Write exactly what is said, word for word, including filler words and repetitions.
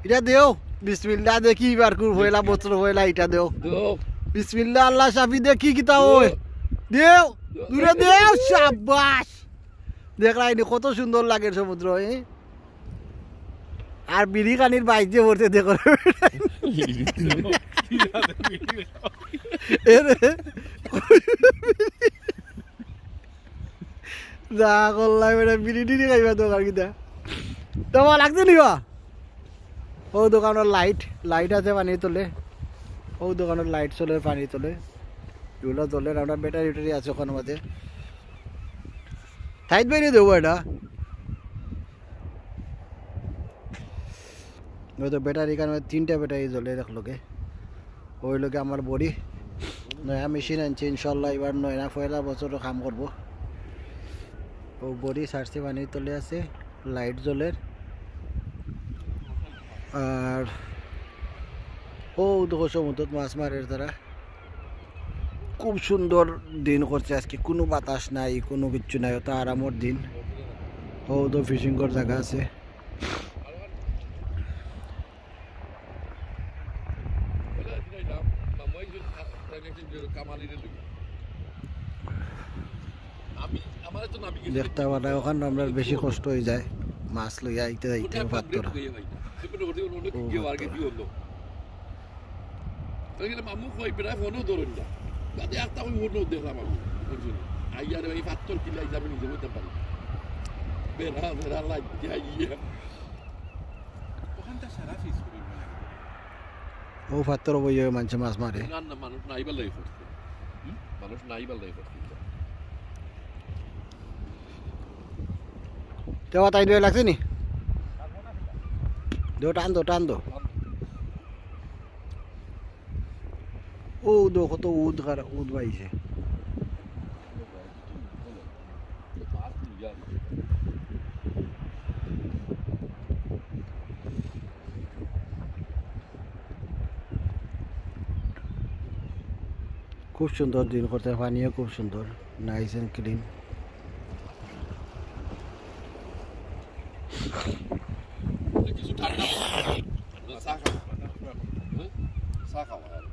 ইটা দেও। বিসমিল্লাহ, দেখি এবার কুর পয়লা বছর পয়লা, ইটা দেও। দেও। বিসমিল্লাহ, আল্লাহ সাফি, দেখি কিতা অয়। দেও। দেও। দূরে দেও, শাবাশ। দেখরায়নি কত সুন্দর লাগের সমুদ্র, এ? আর বিড়ি খানির বাইর যে পড়ছে দেখো। এরে। যা করলাই বেটা, বিড়ি টিড়ি খাইবা দোকান কিতা? তোমার লাগছে নি বা? ও দোকানর লাইট, লাইট আছে পানির তলে। ও দোকানর লাইট চলের পানির তলে। এগুলা চলের, আমরা ব্যাটারি ট্যাটারি আছে ওখানর মাঝে। থাইত বাইরে দেবো এটা। ওই তো ব্যাটারি, কারণ তিনটা ব্যাটারি চলের একলগে। ওই লগে আমার বড়ি, নয়া মেশিন আনছে, ইনশাল্লাহ এবার নয়া পয়লা বছর কাম করব। ও বড়ি সারছে, পানির তলে আছে, লাইট চলের। আর ও দেখো, সমুদ্রত মাছ মারের তারা। খুব সুন্দর দিন করছে আজকে, কোনো বাতাস নাই, কোনো কিচ্ছু নাই, অত আরামর দিন। ও তো ফিশিং করার জায়গা আছে। দেখতা পারা ওখান আমরার বেশি কষ্ট অই যায়, মাছ লইয়া আইতে যাইতে পারতো না। ও, পারতো না। মামু কই বেটা ফোনও ধরইন না। বাদে একটা ওই ফোনও দেখলাম আমি। বুঝলি? আইয়া রে ভাই, পাত্তর কিলা হিসাবে নিজে বলতে পারি। বেড়া, বেড়া লাগিয়া আইয়া। ওখানটা সারা ফিস করি। ও পাত্তর বইয়ে মানষে মাছ মারে। না, না, মানুষ নাই বেলাই করছে। হুম? মানুষ নাই বেলাই করছে। তেও তাই দুয়ে লাগছে নি? দেও, টান দেও, টান দেও। ও দো, কত উদ কার, উদ বাইছে। খুব সুন্দর দিন করছে, পানিও খুব সুন্দর, nice and clean। কিছু ঠান্ডা চা খাওয়া। হ্যাঁ? চা খাওয়া।